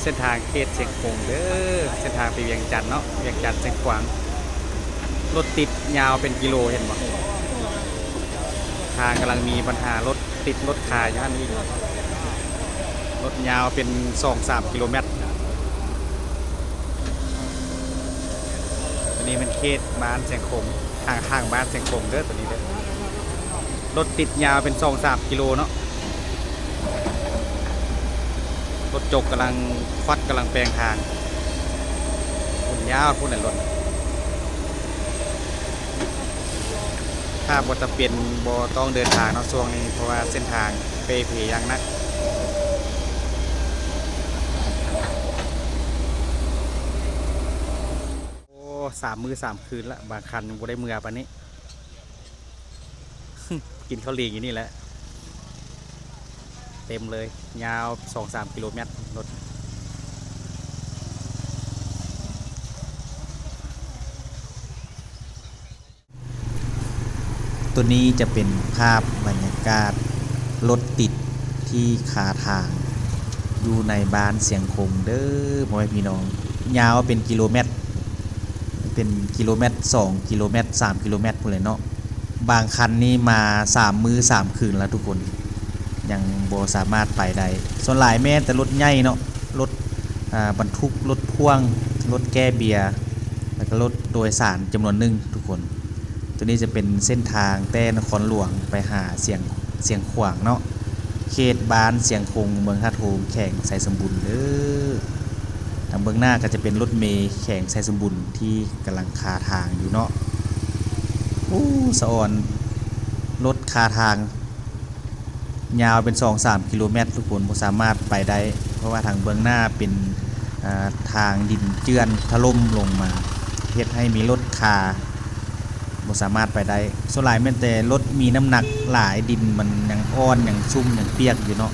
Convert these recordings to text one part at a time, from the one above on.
ເສັ້ນທາງເຂດຊຽງຄົງເດີ ເສັ້ນທາງໄປວຽງຈັນເນາະ ວຽງຈັນຊຽງຂວາງ ລົດຕິດຍາວເປັນກິໂລ ເຫັນບໍ່? ທາງກຳລັງມີບັນຫາລົດຕິດລົດຄາຢູ່ຫັ້ນອີກ ລົດຍາວເປັນສອງສາມກິໂລແມັດ. ອັນນີ້ແມ່ນເຂດບ້ານຊຽງຄົງ ທາງ ທາງບ້ານຊຽງຄົງເດີ ໂຕນີ້ເດີ ລົດຕິດຍາວເປັນສອງສາມກິໂລເນາະ. ລົດຈົກກຳລັງ ຄວັດກຳລັງແປງທາງ ພຸ້ນຍາວພຸ້ນແຫຼະລົດ. ຖ້າບໍ່ຈຳເປັນບໍ່ຕ້ອງເດີນທາງເນາະ ຊ່ວງນີ້ ເພາະວ່າເສັ້ນທາງເປ່ເພຢ່າງໜັກ. ໂອ້ ສາມມື້ສາມຄືນລະ ບາງຄັນຍັງບໍ່ໄດ້ເມືອປານນີ້. ກິນເຂົ້າຫຼີ່ງຢູ່ນີ້ແຫຼະ ເຕັມເລີຍ ຍາວສອງສາມກິໂລແມັດລົດ. ໂຕນີ້ຈະເປັນພາບບັນຍາກາດລົດຕິດທີ່ຄາທາງ ຢູ່ໃນບ້ານຊຽງຄົງເດີ ພໍ່ແມ່ພີ່ນ້ອງ ຍາວເປັນກິໂລແມັດ ເປັນກິໂລແມັດ ສອງກິໂລແມັດ ສາມກິໂລແມັດພຸ້ນແຫຼະເນາະ. ບາງຄັນນີ້ມາສາມມື້ສາມຄືນແລ້ວທຸກຄົນ ຍັງບໍ່ສາມາດໄປໄດ້. ສ່ວນຫຼາຍແມ່ນແຕ່ລົດໃຫຍ່ເນາະ ລົດ ອ່າ ບັນທຸກ ລົດພ່ວງ ລົດແກ່ເບຍ ແລ້ວກໍລົດໂດຍສານຈຳນວນໜຶ່ງທຸກຄົນ. ໂຕນີ້ຈະເປັນເສັ້ນທາງແຕ່ນະຄອນຫຼວງໄປຫາຊຽງ ຊຽງຂວາງເນາະ ເຂດບ້ານຊຽງຄົງ ເມືອງທາດໂຮມ ແຂວງໄຊສົມບູນເດີ. ທາງເບື້ອງໜ້າກໍຈະເປັນລົດເມແຂວງໄຊສົມບູນທີ່ກຳລັງຄາທາງຢູ່ເນາະ. ໂອ້ ສະອອນ ລົດຄາທາງ ຍາວເປັນສອງສາມກິໂລແມັດທຸກຄົນ ບໍ່ສາມາດໄປໄດ້ ເພາະວ່າທາງເບື້ອງໜ້າເປັນ ເອີ ທາງດິນເຈື່ອນຖະຫຼົ່ມລົງມາ ເຮັດໃຫ້ມີລົດຄາ ບໍ່ສາມາດໄປໄດ້. ສ່ວນຫຼາຍແມ່ນແຕ່ລົດມີນ້ຳໜັກຫຼາຍ ດິນມັນຍັງອ່ອນ ຍັງຊຸ່ມ ຍັງປຽກຢູ່ເນາະ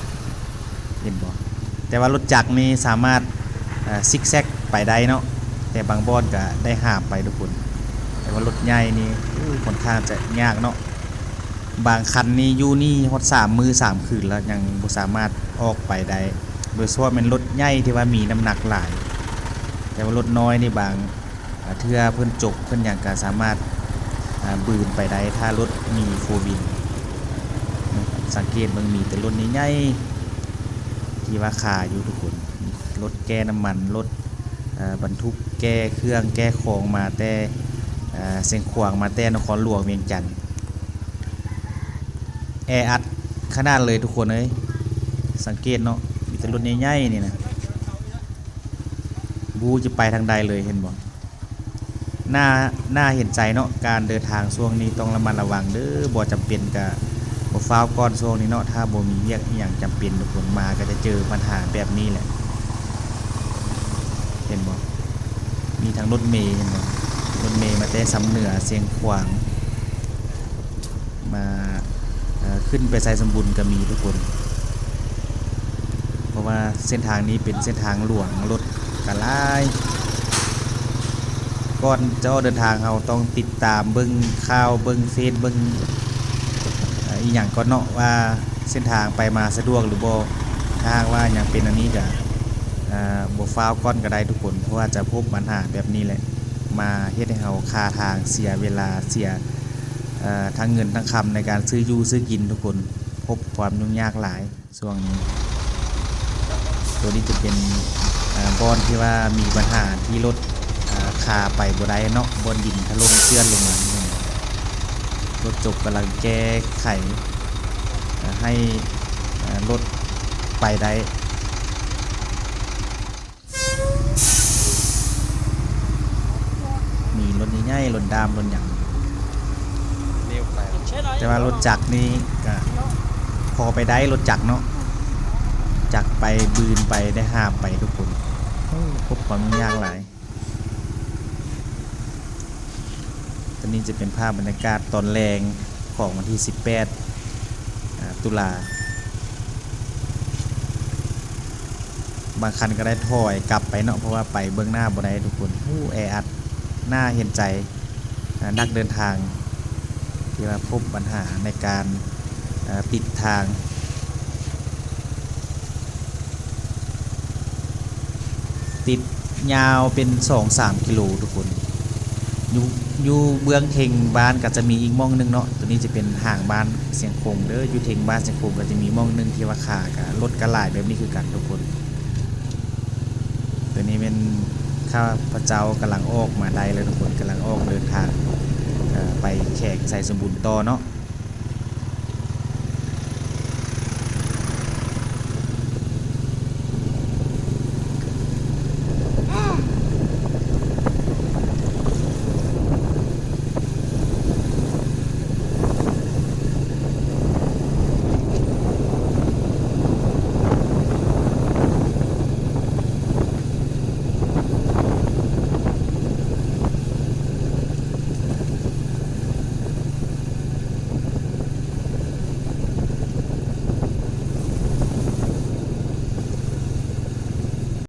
ເຫັນບໍ່? ແຕ່ວ່າລົດຈັກນີ້ສາມາດ ເອີ ຊິກແຊັກໄປໄດ້ເນາະ ແຕ່ບາງບ່ອນກະໄດ້ຫ້າມໄປທຸກຄົນ. ແຕ່ວ່າລົດໃຫຍ່ນີ້ ໂອ້ ຂ້ອນຂ້າງຈະຍາກເນາະ. ບາງຄັນນີ້ຢູ່ນີ້ຮອດສາມມື້ສາມຄືນແລ້ວ ຍັງບໍ່ສາມາດອອກໄປໄດ້ ໂດຍສະເພາະແມ່ນລົດໃຫຍ່ທີ່ວ່າມີນ້ຳໜັກຫຼາຍ. ແຕ່ວ່າລົດນ້ອຍນີ້ບາງ ອ່າ ເທື່ອເພິ່ນຈົກເພິ່ນຫຍັງກໍສາມາດ ອ່າ ບືນໄປໄດ້ ຖ້າລົດມີໂຟວີນ. ສັງເກດເບິ່ງ ມີແຕ່ລົດໃຫຍ່ໆ ທີ່ວ່າຄາຢູ່ທຸກຄົນ ລົດແກ່ນ້ຳມັນ ລົດ ເອີ ບັນທຸກແກ່ເຄື່ອງແກ່ຂອງມາແຕ່ ເອີ ຊຽງຂວາງ ມາແຕ່ນະຄອນຫຼວງວຽງຈັນ. ແອອັດຂະໜາດເລີຍທຸກຄົນເອີຍ ສັງເກດເນາະ ມີແຕ່ລົດໃຫຍ່ໆນີ້ນະ ບໍ່ຮູ້ຈະໄປທາງໃດເລີຍ ເຫັນບໍ່? ໜ້າ ໜ້າເຫັນໃຈເນາະ ການເດີນທາງຊ່ວງນີ້ຕ້ອງລະມັດລະວັງເດີ ບໍ່ຈຳເປັນກະບໍ່ຟ້າວກ່ອນຊ່ວງນີ້ເນາະ ຖ້າບໍ່ມີວຽກອີ່ຫຍັງຈຳເປັນ ທຸກຄົນມາກໍຈະເຈີບັນຫາແບບນີ້ແຫຼະ ເຫັນບໍ່? ມີທັງລົດເມ ເຫັນບໍ່? ລົດເມມາແຕ່ຊຳເໜືອ ຊຽງຂວາງ ມາ ເອີ ຂຶ້ນໄປໄຊສົມບູນກໍມີທຸກຄົນ ເພາະວ່າເສັ້ນທາງນີ້ເປັນເສັ້ນທາງຫຼວງ ລົດກໍຫຼາຍ. ກ່ອນຈະອອກເດີນທາງ ເຮົາຕ້ອງຕິດຕາມເບິ່ງຂ່າວ ເບິ່ງເຟສ ເບິ່ງ ເອີ ອີ່ຫຍັງກ່ອນເນາະ ວ່າເສັ້ນທາງໄປມາສະດວກຫຼືບໍ່. ຖ້າຫາກວ່າຍັງເປັນອັນນີ້ກໍ ເອີ ບໍ່ຟ້າວກ່ອນກໍໄດ້ທຸກຄົນ ເພາະວ່າຈະພົບບັນຫາແບບນີ້ແຫຼະ ມາເຮັດໃຫ້ເຮົາຄາທາງ ເສຍເວລາ ເສຍ ເອີ ທັງເງິນທັງຄຳໃນການຊື້ຢູ່ຊື້ກິນທຸກຄົນ ພົບຄວາມຫຍຸ້ງຍາກຫຼາຍຊ່ວງນີ້. ໂຕນີ້ຈະເປັນ ເອີ ບ່ອນທີ່ວ່າມີບັນຫາທີ່ລົດ ເອີ ຄາໄປບໍ່ໄດ້ເນາະ ບ່ອນດິນຖະຫຼົ່ມເຈື່ອນລົງມານີ້ ລົດຈົກກຳລັງແກ້ໄຂ ເອີ ໃຫ້ ເອີ ລົດໄປໄດ້. ມີລົດໃຫຍ່ໆ ລົດດ້າມ ລົດຫຍັງ ແຕ່ວ່າລົດຈັກນີ້ກະພໍໄປໄດ້ ລົດຈັກເນາະ ຈັກໄປບືນໄປໄດ້ຫາບໄປທຸກຄົນ. ໂອ້ ພົບຄວາມຫຍຸ້ງຍາກຫຼາຍ. ຕອນນີ້ຈະເປັນພາບບັນຍາກາດຕອນແລງຂອງວັນທີສິບແປດ ອ່າ ຕຸລາ. ບາງຄັນກໍໄດ້ຖອຍກັບໄປເນາະ ເພາະວ່າໄປເບື້ອງໜ້າບໍ່ໄດ້ທຸກຄົນ. ໂອ້ ແອອັດ ໜ້າເຫັນໃຈ ອ່າ ນັກເດີນທາງທີ່ວ່າພົບບັນຫາໃນການ ອ່າ ຕິດທາງ. ຕິດຍາວເປັນສອງສາມກິໂລທຸກຄົນ. ຢູ່ ຢູ່ເບື້ອງເທິງບ້ານກໍຈະມີອີກໝ່ອງໜຶ່ງເນາະ. ໂຕນີ້ຈະເປັນຫາງບ້ານຊຽງຄົງເດີ. ຢູ່ເທິງບ້ານຊຽງຄົງກໍຈະມີໝ່ອງໜຶ່ງທີ່ວ່າຂາກໍ ລົດກໍຫຼາຍແບບນີ້ຄືກັນທຸກຄົນ. ໂຕນີ້ແມ່ນຂ້າພະເຈົ້າກຳລັງອອກມາໄດ້ແລ້ວທຸກຄົນ, ກຳລັງອອກເດີນທາງ ເອີ ໄປແຂວງໄຊສົມບູນຕໍ່ເນາະ.